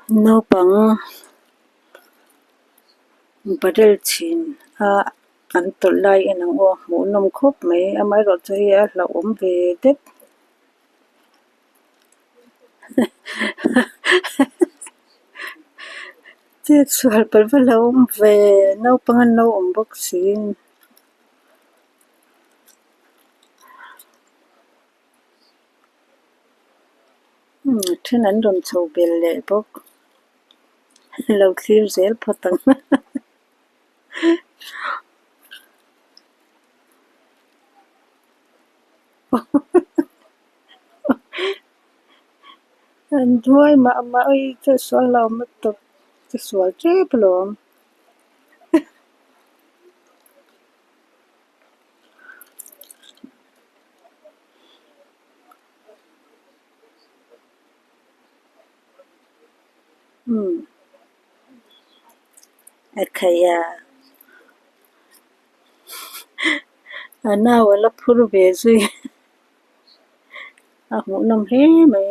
Naupang barrel chhin a an tawlh lai en ang aw hmuhnawm khawp mai amaherawh chu hei a hlauhawm ve det chet sual palh va hlauhawm ve naupang an lo awm bawk si. Umm a then an rawn chho bel leh bawk lo thlir zel phawt ang an duai mah mah a chetsual lo awm lutuk chesual tep alawm. Umm a khaih a a nau a la phur ve zui a hmuhnawm hle mai.